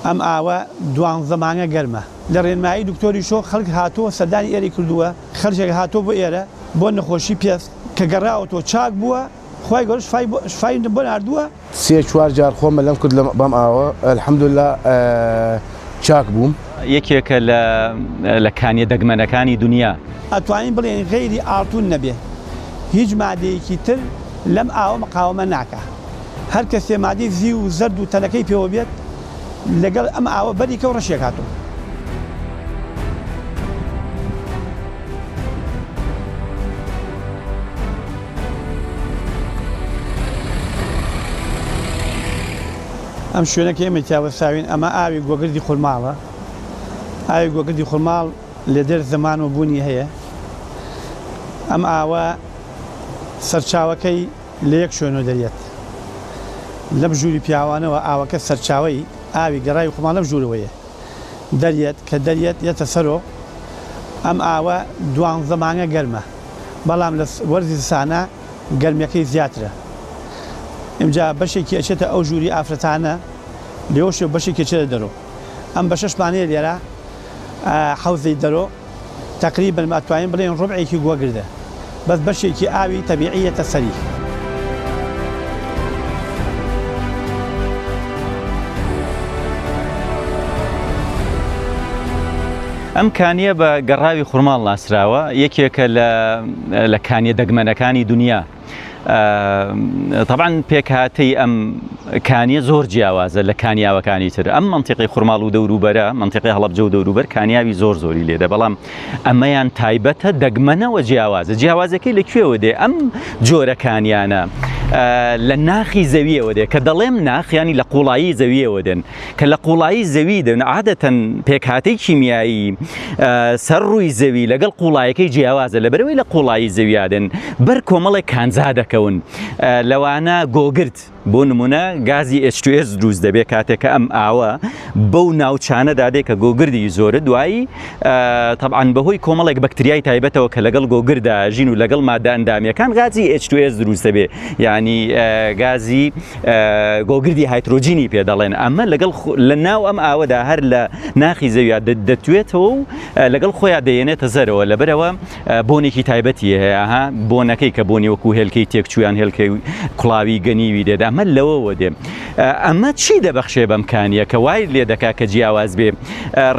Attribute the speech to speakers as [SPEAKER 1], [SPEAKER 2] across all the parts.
[SPEAKER 1] ئەم ئاوە دوانزە مانگە گەرمە. لە ڕێنمایی دکتۆری شۆ خەڵک هاتووە سەردانی ئێرەی کردووە، خەڵکێک هاتووە بۆ ئێرە بۆ نەخۆشی پێست کە گەڕاوەتەوە چاک بووە، خوای گەورە شفای بۆ شفای بۆ ناردووە.
[SPEAKER 2] سێ چوار جار خۆم مەلەم کرد بەم ئاوە الحمدللە چاک بووم.
[SPEAKER 3] یەکێکە لە لە کانیە دەگمەنەکانی دونیا.
[SPEAKER 1] ئەتوانین بڵێین غەیری ئاڵتون نەبێ هیچ مادەیەکی تر لەم ئاوە مقاوەمە ناکا. هەر کەسێ مادەی زیو و زەرد و تەنەکەی پێوە بێت لەگەڵ ئەم ئاوە بەریکە و ڕەشێک هاتوو. ئەم شوێنە کە ئێمە تیا وەستاوین ئەمە ئاوی گۆگردی خورماڵە. ئاوی گۆگردی خورماڵ لە دێر زەمان و بوونی هەیە. ئەم ئاوە سەرچاوەکەی لە یەک شوێنەوە دەریەت. لەم ژووری پیاوانەوە ئاوەکە سەرچاوەی ئاوی گەڕاوی خۆمان لەم ژوورەوەیە دەریەت کە دەریەت یەتە سەرۆ ئەم ئاوە دوانزە مانگە گەرمە بەڵام لە وەرزی زستانە گەرمیەکەی زیاترە ئمجا بەشێکی ئەچێتە ئەو ژووری ئافرەتانە لێوەشێ بەشێکی ئەچێتە دەرۆ ئەم بەشەشمان هەیە لێرە حەوزەی دەرۆ تەقریبەن ئەتوانین بڵێین ڕوبعێکی گۆگردە بەس بەشێکی ئاوی تەبیعی یەتە سەری.
[SPEAKER 3] ئەم کانییە بە گەڕاوی خورماڵ ناسراوە، یەکێکە لە لە کانییە دەگمەنەکانی دونیا. تەبعەن پێکهاتەی ئەم کانیە زۆر جیاوازە لە کانیاوەکانی تر ئەم منتیقی خورماڵ و دەوروبەرە منتیقی هەڵەبجە و دەوروبەر کانیاوی زۆر زۆری لێدە بەڵام ئەمەیان تایبەتە دەگمەنەوە جیاوازە جیاوازەکەی لە کوێوە دێ ئەم جۆرە کانیانە لە ناخی زەویەوە دێ کە دەڵێم ناخیانی لە قوڵایی زەویەوە دێن کە لە قوڵایی زەوی دێن عادەتەن پێکهاتەی کیمیایی سەر ڕووی زەوی لەگەڵ قوڵایەکەی جیاوازە لەبەرەوەی لە قوڵایی زەویا دێن بەر کۆمەڵێک کانزا دەکەون لەوانە گۆگرد بۆ نمونە گازی H2S دروست دەبێت کاتێک کە ئەم ئاوە بەو ناوچانەدا دێ کە گۆگردی زۆرە دوایی تەبعەن بەهۆی کۆمەڵێک بەکتریای تایبەتەوە کە لەگەڵ گۆگردا ژین و لەگەڵ مادە ئەندامیەکان گازی H2S دروست دەبێت یعنی گازی گۆگردی هایدرۆجینی پێ دەڵێن ئەمە لەگەڵ لە ناو ئەم ئاوەدا هەر لە ناخی زەویا دەتوێتەوە و لەگەڵ خۆیان دەیەنێتە زەرەوە لەبەرەوە بۆنێکی تایبەتی هەیە ها بۆنەکەی کە بۆنی وەکو هێلکەی تێکچویان هێلکەی کوڵاوی گەنیوی دێت ئەمە لەوەوە دێ ئەمە چی دەبەخشێ بەم کانیە کە وای لێ دەکا کە جیاواز بێ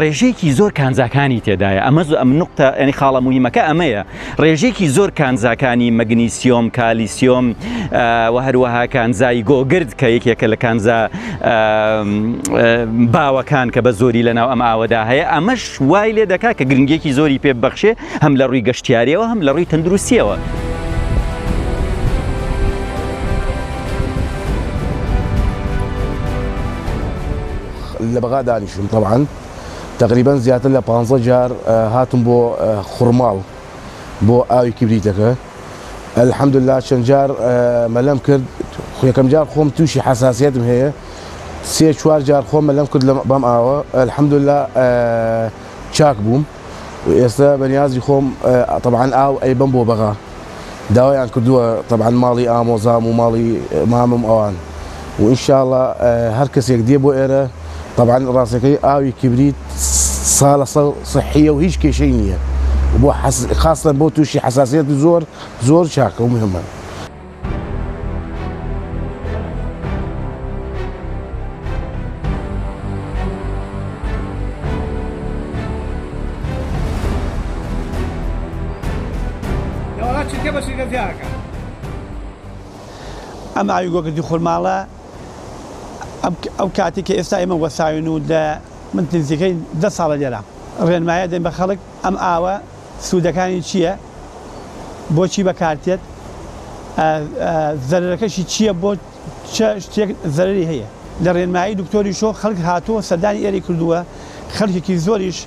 [SPEAKER 3] ڕێژەیەکی زۆر کانزاکانی تێدایە ئەمە زۆ ئەم نقطە ینی خاڵە موهیمەکە ئەمەیە ڕێژەیەکی زۆر کانزاکانی مەگنیسیۆم کالیسیۆم و هەروەها کانزای گۆگرد کە یەکێکە لە کانزا باوەکان کە بە زۆری لەناو ئەم ئاوەدا هەیە ئەمەش وای لێ دەکا کە گرنگیەکی زۆری پێ ببەخشێ هەم لە ڕووی گەشتیاریەوە هەم لە ڕووی تەندروستیەوە.
[SPEAKER 2] لە بەغا دانیشتم تەبعەن تەقریبەن زیاتر لە پانزە جار هاتم بۆ خورماڵ بۆ ئاوی کبریتەکە الحمدللە چەند جار مەلەم کرد یەکەم جار خۆم تووشی حەساسیەتم هەیە سێ چوار جار خۆم مەلەم کرد بەم ئاوە الحمدللە چاک بووم و ئێستا بەنیازی خۆم تەبعەن ئاو ئەیبەم بۆ بەغا داوایان کردووە تەبعەن ماڵی ئامۆزام و ماڵی مامم ئەوان و ئینشاءاللە هەر کەسێک دێ بۆ ئێرە تەبعەن ڕاستەکەی ئاوی کبریت ساڵە سەڵ سحیە و هیچ کێشەی نییە بۆ خاستە بۆ تووشی حساسیەت زۆر زۆر چاکە و مهمە.
[SPEAKER 1] ئەم ئاوی گۆگردی خورماڵە ئەو کاتی کە ئێستا ئێمە وەساوین و لە من نزیکەی دە ساڵە لێرە ڕێنمایە دێن بە خەڵک ئەم ئاوە سوودەکانی چییە؟ بۆچی بەکارتێت؟ زەرەرەکەشی چییە؟ بۆ چ شتێک زەرەری هەیە؟ لە ڕێنمایی دکتۆری شۆ خەڵک هاتووە سەردانی ئێرەی کردووە، خەڵکێکی زۆریش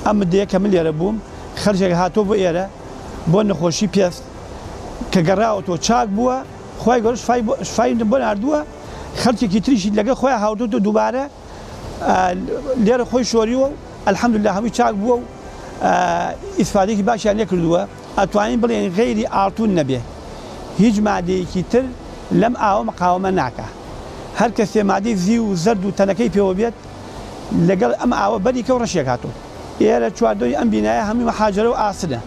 [SPEAKER 1] ئەم مدەیە کە من لێرە بووم خەڵکێک هاتووە بۆ ئێرە بۆ نەخۆشی پێست کە گەڕاوەتەوە چاک بووە، خوای گەورە شفای بۆ ناردووە، خەڵکێکی تریشی لەگەڵ خۆیان هاوردووەتەوە دووبارە لێرە خۆی شۆریوە و الحمدللە هەمووی چاک بووە و ئیسفادەیەکی باشیان لێ کردووە، ئەتوانین بڵێین غەیری ئاڵتون نەبێ هیچ مادەیەکی تر لەم ئاوە مقاوەمە ناکا، هەر کەسێ مادەی زیو و زەرد و تەنەکەی پێوە بێت. لەگەڵ ئەم ئاوە بەریکە و ڕەشێک هاتوو. ئێرە چواردەوری ئەم بینایە هەمووی مەحاجەرە و ئاسنە.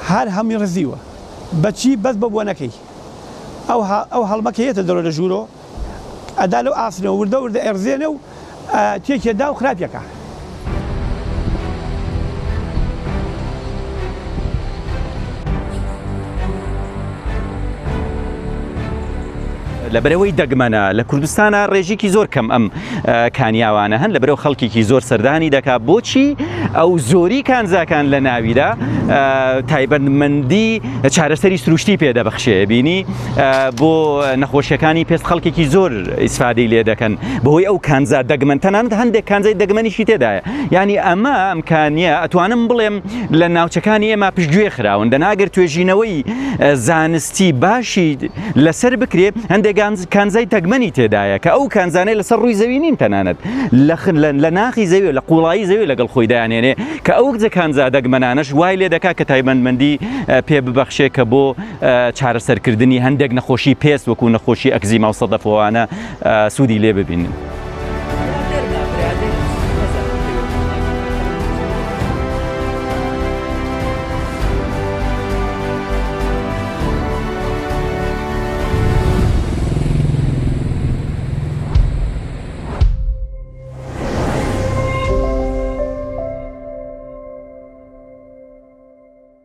[SPEAKER 1] هەر هەمووی ڕزیوە. بە چی؟ بەس بە بۆنەکەی. ئەو ئەو هەڵمە کە یەتە دەرۆ لە ژوورۆ ئەدا لەو ئاسنەوە وردە وردە ئەڕزێنێ و تێکێ دا و خراپی ئەکا.
[SPEAKER 3] لەبەرئەوەی دەگمەنە لە کوردستانا ڕێژیکی زۆر کەم ئەم کانیاوانە هەن لەبەرەوە خەڵکێکی زۆر سەردانی دەکات بۆچی ئەو زۆری کانزاکان لە ناویدا تایبەتمەندی چارەسەری سروشتی پێدەبەخشێ بینی بۆ نەخۆشیەکانی پێست خەڵکێکی زۆر ئیسفادەی لێ دەکەن بەهۆی ئەو کانزا دەگمەن تەنانەت هەندێک کانزای دەگمەنیشی تێدایە یعنی ئەمە ئەم کانیە ئەتوانم بڵێم لە ناوچەکانی ئێمە پشتگوێ خراون دەناگەر توێژینەوەی زانستی باشی لەسەر بکرێ هەندێک کانزای تەگمەنی تێدایە کە ئەو کانزانەی لەسەر ڕووی زەوی نین تەنانەت لە ناخی زەوی لە قوڵایی زەوی لەگەڵ خۆی دایانێنێ کە ئەو کانزا دەگمەنانەش وای لێ دەکا کە تایبەتمەندی پێ ببەخشێ کە بۆ چارەسەرکردنی هەندێک نەخۆشی پێست وەکو نەخۆشی ئەکزیما و سەدەفەوانە سوودی لێ ببینن.